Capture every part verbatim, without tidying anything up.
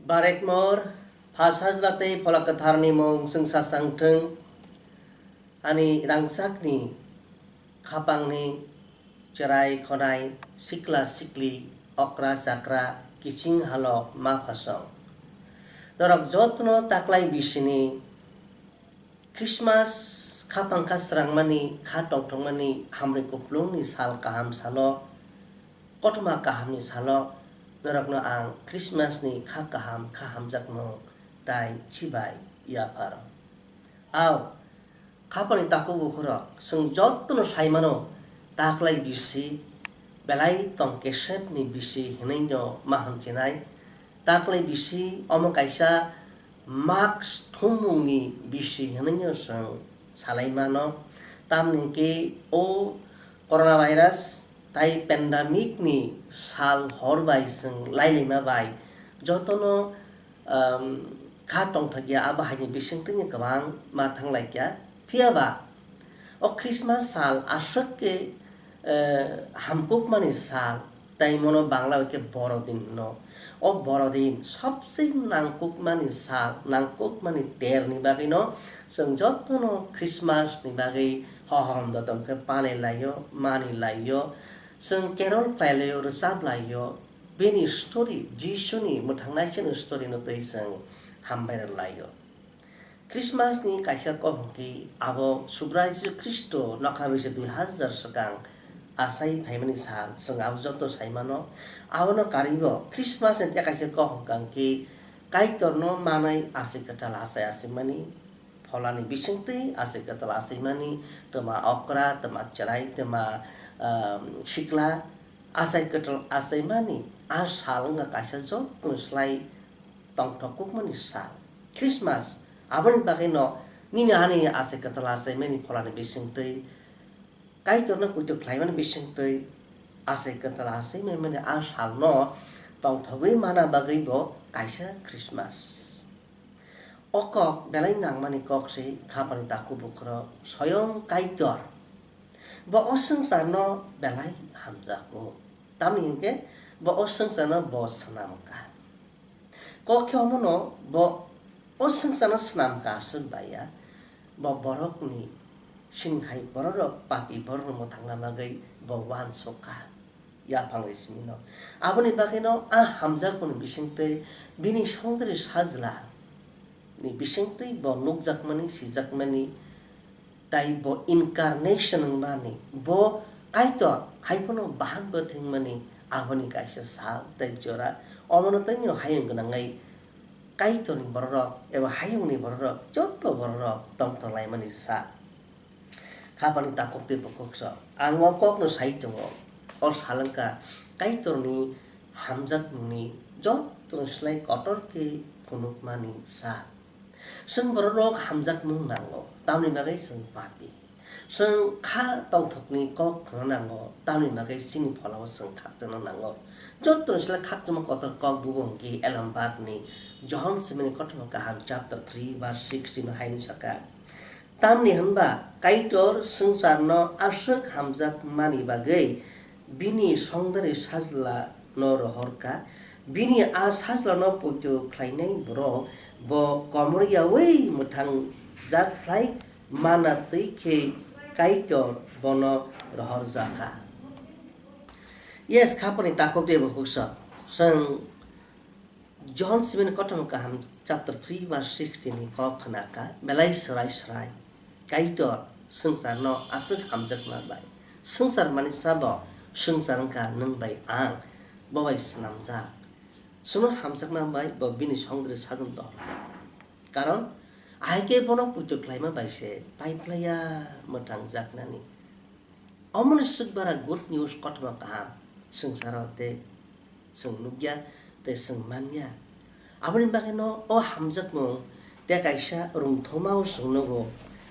Barekmor, Pha Sajla tei Phola Kwtharni mung chwngsa chang thung, ani rangchakni khapangni cherai khonai, sikla sikli, okra chakra, kiching halok, ma phasong. Norok jotono taklai bisini Christmas kha pangkha srangmani, kha tongthokmani hamri kuplungni sal kaham salo, kothoma kahamni salo norokno ang Christmasni kha kaham, kha hamjakmung tai chibai yapharo. Ao, khapani takhuk bukhurok, chwng jotono saimano, taklai bisi, belai tong kesepni bisi hinwi no ma hamchinai. Taklai bisi omo kaisa mask thummungni bisi hinwi no chwng salai mano. Tamni hwnkhe o coronavirus tai pandemic ni sal hor bai chwng lailaima bai jotono, um, kha tongthokya abo haini bisingtwi kwbang ma thanglaikya. Phiya ba o Christmas sal aswk khe, eh, hamkukmani sal, tai mono Bangla bai khe Borodin hino. O Borodin sobse nangkukmani sal, nangkukmani terni bagwino chwng jotono Christmas ni bagwi hohom dodom khe panilaio, manilaio. Chwng carol khlailaio, rwchaplaio. Bini story, Jisuni mwthangnaisani story no twi chwng hambai rwlaio. Christmas ni kaisa kok hwnkhe abo Subrai Jisu Khristo nokha bisi dui hajar swkang achai phaimani sal, chwng abo joto sai mano. Abono karwibo Christmas ni tei kaisa kok hwnkha hwnkhe Kaitorno manai achai kwtal achai achai mani, pholani bisingtwi achai kwtal achai mani, twma okra, twma chwrai, twma, um, sikla achai kwtal achai mani, a sal wngkha kaisa joto slai tongthok kukmani sal, Christmas. Aboni bagwino nini ani achai kwtal achai mani pholani bisingtwi, Kaitorno poito khlaimani bisingtwi achai kwtal achai mani a salno tongthogwi mana bagwi bo kaisa Christmas. O kok belai nangmani kok se khapani takhuk bukhurok soyong Kaitor. Bo o swngcharno belai hamjago. Tamni hwnkhe bo o swngcharno bo swnam kha. Kok khe omono bo o swngcharno swnam kha aswk bai ya. Bo borokni sini hai bororok papi borokno mwthangna bagwi bo uansuk kha. Yaphang ri simi no. Aboni bagwi no a hamjakmani bisingtwi bini songdari sajla ni bisingtwi bo nukjakmani, sijakmani, tai bo incarnation wngmani, bo Kaitor hai phano bahan bo thwngmani, aboni kaisa sal tai jora. Omono tei no hayung gwnangwi Kaitorni bororok eba hayungni bororok joto bororok tongthok laimani sal. Khapani takhuk tei bukhuk sok. Ang o kokno sai tongo. O sal wngkha Kaitorni hamjakmungni joto slai kotor khe phunukmani sal. Chwng bororok hamjakmung nango, tamni bagwi chwng papi. Chwng kha tongthokni kok khna nango, tamni bagwi chini pholao chwng khakchangna nango. Joto slai khakchangma kotor kok bubo hwnkhe Elambakni Johon simini kothoma kaham chapter three verse sixteen o haino saka. Tamni hwnba Kaitor swngcharno aswk hamjakmani bagwi bini songdari sajlano rohor kha. Bini a sajlano poito khlainai borok bo komor yaui mwthangjak phlai mana twi khe Kaitor bono rohorjak kha. Yes, khapani takhuk tei bukhuk sok. Chwng John simini kothoma kaham chapter three verse sixteen ni kok khna kha, belai swrai swrai Kaitor swngcharno aswk hamjakma bai. Swngchar mani sabo swngchar wngkha nwng bai ang, bo bai swnamjak. Chwngno hamjakma bai bo bini songdri sajwk dohor kha. Karon ahai khe bono poito khlaima bai se pai phlaiya mwthangjaknani. Omoni swk bara good news kothoma kaham swngcharo tei chwng nukya tei chwng manya. Aboni bagwino o hamjakmung tei kaisa rwngthoma o chwng nugo,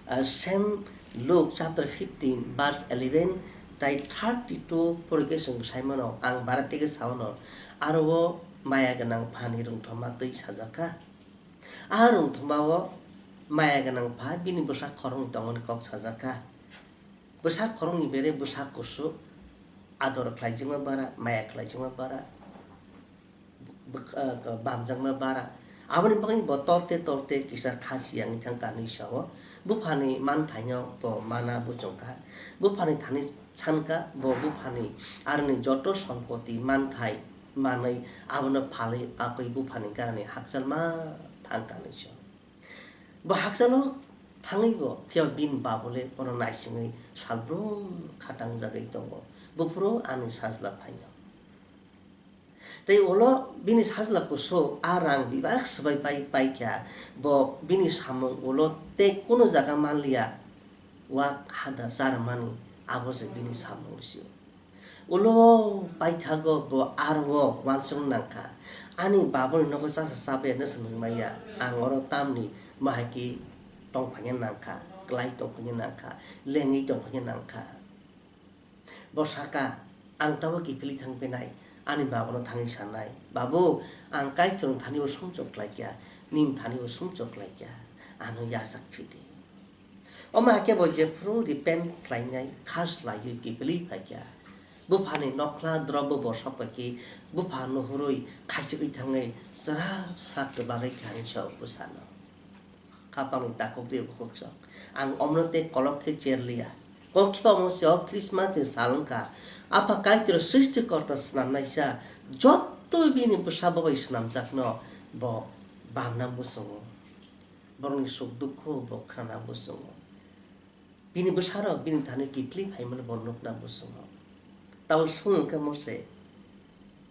ah, Saint Luke chapter fifteen verse eleven tai thirty-two porikhe chwng sai mano, ang bara tei khe sa mano, aro o maya gwnang phani rwngthoma twi sajak kha. A rwngthoma o maya gwnang pha bini bwsa khoroknwi tongmani kok sajak kha. Bwsa khoroknwi bere bwsa kusu ador khlaijakma bara, maya khlaijakma bara. bwk-, ah, bamjakma bara. Aboni bagwi bo torte torte kisa khasi yangwi thang kanwi sao. Buphani manthaino bo mana buchung kha. Buphani thani sankha, bo buphani aroni joto sompoti manthai manwi abono phalwi akwi buphani ganani hakchalma thang kanwi sao. Bo hakchalo thangwi bo, phiya bini babole bono naisingwi salbrum khatangjagwi tongo. Buphuru ani sajla phaino. Tei ulo bini sajla kusu a rang bebak swbai pai paikha, bo bini samung ulo tei kunu jaga manliya, wak hada charwmani abo se bini samung sio. Ulo paithago bo aro uansuk nangkha, ani baboni nogo chasa chabwi no swnwi maya, ang oro tamni mahaki tongphaina nangkha, klai tongphaina nangkha, lengwi tongphaina nangkha. Bo saka, ang tamo kiphilwi thangphinai, ani babono thangwi sanai, "Babu, ang Kaitorni thani bo sumchok klaikha, nini thani bo sumchok klaikha, ano yachak phidi." Omo hakhe bo jephuru repent khlainai, khas laiwi kiphilwi phaikha. Buphani nokhla drop bo bosok paikhe, bupha nuhurwi khaichigwi thangwi chwrap sak kwbagwi kha hinwi sao bwsano. Khapangni takhuk de bukhuk sok. Ang omno tei kolok khe cherliya. Kok khe omo se o Christmas ni sal wngkha. Apha Kaitor srishti korta swnamnaisa jotto bini bwsa bo bai swnamjakno bo bamna muchungo. Borokni suk dukhu bo khna muchungo. Bini bwsarok bini thani kiphilwi phaimano bo nukna muchungo. Tabuk swng wngkha Mose,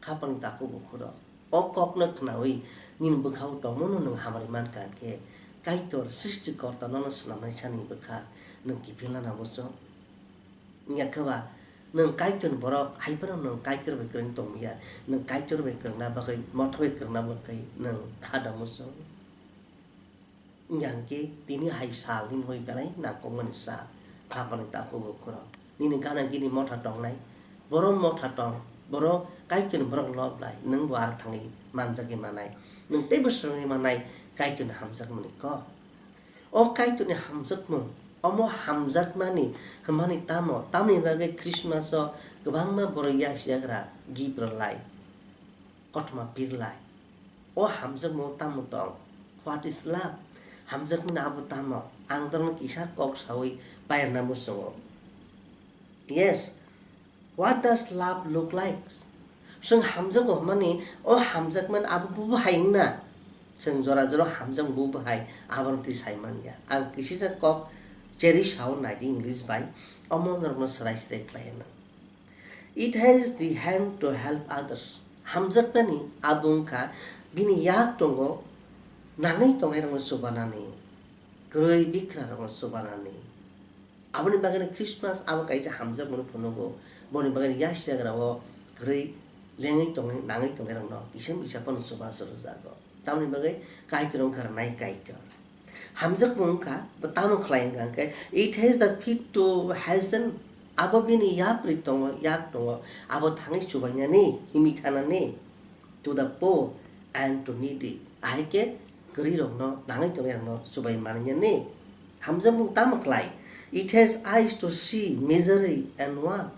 khapangni takhuk bukhurok. O kokno khnaui nini bwkhao tongmano nwng hamari mankha hwnkhe, Kaitor srishti korta nono swnamnaisani bwkha nwng kiphilna nango chwng? Wngya khe ba, nwng Kaitorni borok, hai phano nwng Kaitor bai kwrwng tongya, nwng Kaitor bai kwrwngna bagwi, motha bai kwrwngna bagwi nwng kha da muchung? Wngya hwnkhe tini hai sal nini bai belai nangkukmani sal, khapangni takhuk bukhurok. Nini gana gini motha tongnai, borok motha tong, borok Kaitorni borok lob lai, nwng bo ar thangwi manjagwi manai, nwng teibo swrwngwi manai Kaitorni hamjakmani kok. O Kaitorni hamjakmung, omo hamjakmani hwnmani tamo, tamoni bagwi Christmas o kwbangma borok yasiyagra gift rwlai, kothoma pirlai. O hamjakmung tamo tong? What is love? Hamjakmani abo tamo? Ang torno kisa kok saui pairwna muchungo. Yes, what does love look like? Chwng hamjakgo hwnmani, o hamjakmani abo bubo hai wngna? Chwng jora jora hamjakmung bubo hai, abono twi sai manya. Ang kisisa kok cherwi sao naidi English bai, omo norokno swrai swrai khlai hwno. It has the hand to help others. Hamjakmani abo wngkha bini yak tongo nangwi tongnairokno chubanani, kwrwi bikrarokno chubanani. Aboni bagwino Christmas abo kaisa hamjakmani phunugo, boni bagwino yasiyagrao kwrwi lengwi tongnai, nangwi tongnairokno kisa misa phano chubachu rwjago. Tamoni bagwi Kaitor wngkha rwnai Kaitor. Hamjakmung wngkha, bo tamo khlai wngkha hwnkhe, it has the feet to hasten, abo bini yapri tongo, yak tongo, abo thangwi chubainani, himwi thanani, to the poor and to needy, ahai khe kwrwirokno, nangwi tongnairokno chubai manani. Hamjakmung tamo khlai? It has eyes to see misery and want.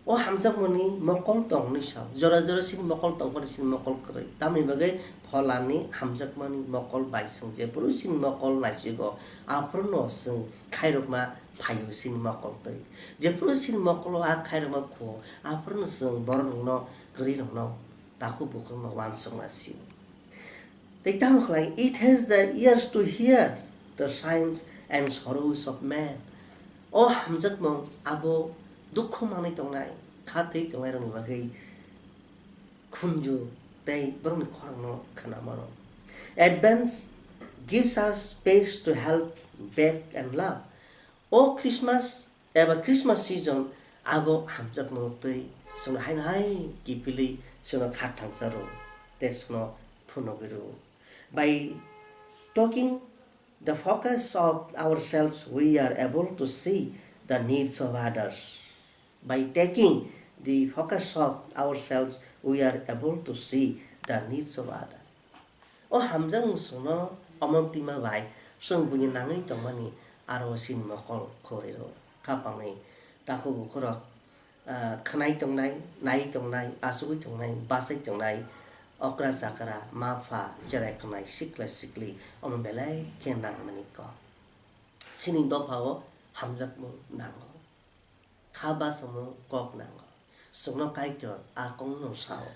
O hamjakmani mokol tong hwnwi sao. Jora jora chini mokol tong phano chini mokol kwrwi. Tamoni bagwi pholani hamjakmani mokol bai chwng jephuru chini mokol naisigo, aphuru no chwng khairokma phaio chini mokol twi. Jephuru chini mokolo a khairokma khuo, aphuru no chwng borok rokno, kwrwi rokno, takhuk bukhuk rokno uansukma sio. Tei tamo khlai, it has the ears to hear the sighs and sorrows of man. O hamjakmung abo dukhu manwi tongnai, kha thwi tongnairokni bagwi khunju tei borokni khorangno khna mano. Advent gives us space to help, beg and love. O Christmas eba Christmas season abo hamjakmung twi chwngno haino hai kiphilwi chwngno kha thangsa rw tei chwngno phunugwi rw. By taking the focus of ourselves, we are able to see the needs of others. By taking the focus of ourselves, we are able to see the needs of others. O hamjakmung chwngno omo twima bai chwng buini nangwi tongmani aro chini mokol khorwi rw. Khapangni takhuk bukhurok, ah, khwnai tongnai, nai tongnai, achugwi tongnai, bachai tongnai, okra chakra, ma pha, cherai kwnai, sikla sikli, omo belai khe nangmani kok. Chini dophao hamjakmung nango. Kha basamung kok nango. Chwngno Kaitor a kokno sao.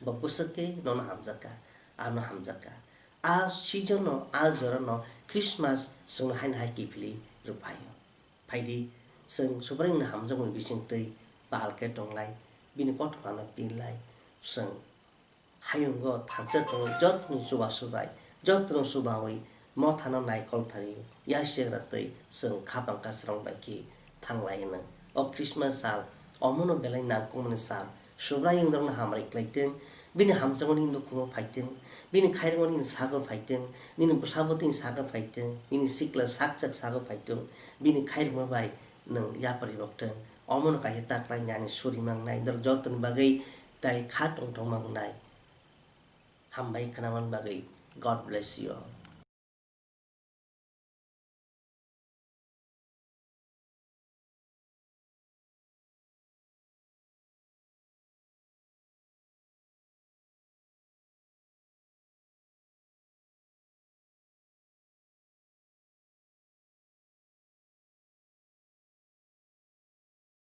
Bo bwswk khe nono hamjakha, ano hamjakha. A season-o, a jora-no Christmas chwngno haino hai kiphilwi rwphaio. Phaidi, chwng Subraiyungni hamjakmungni bisingtwi pal khe tonglai, bini kothomano pinlai, chwng hayungo thansa tongo, jotono chubachu bai, jotono chubawi mothano naikol thario, yasiyagra twi chwng khapang kasrang bai khe thanglai hwnwi. O Christmas sal, omono belai nangkukmani sal, Subraiyung norokno hamari khlaitwng, bini hamjakmani nini nukhungo phaitwng, bini khairokmani nini sago phaitwng, nini bwsabo tini sago phaitwng, nini sikla sakchak sago phaitwng, bini khairokma bai nwng yapari boktwng. Omono kaisa ta khlainani suri mangnai, norok jotoni bagwi tai kha tongthok mangnai. Hambai khwnamani bagwi. God bless you all.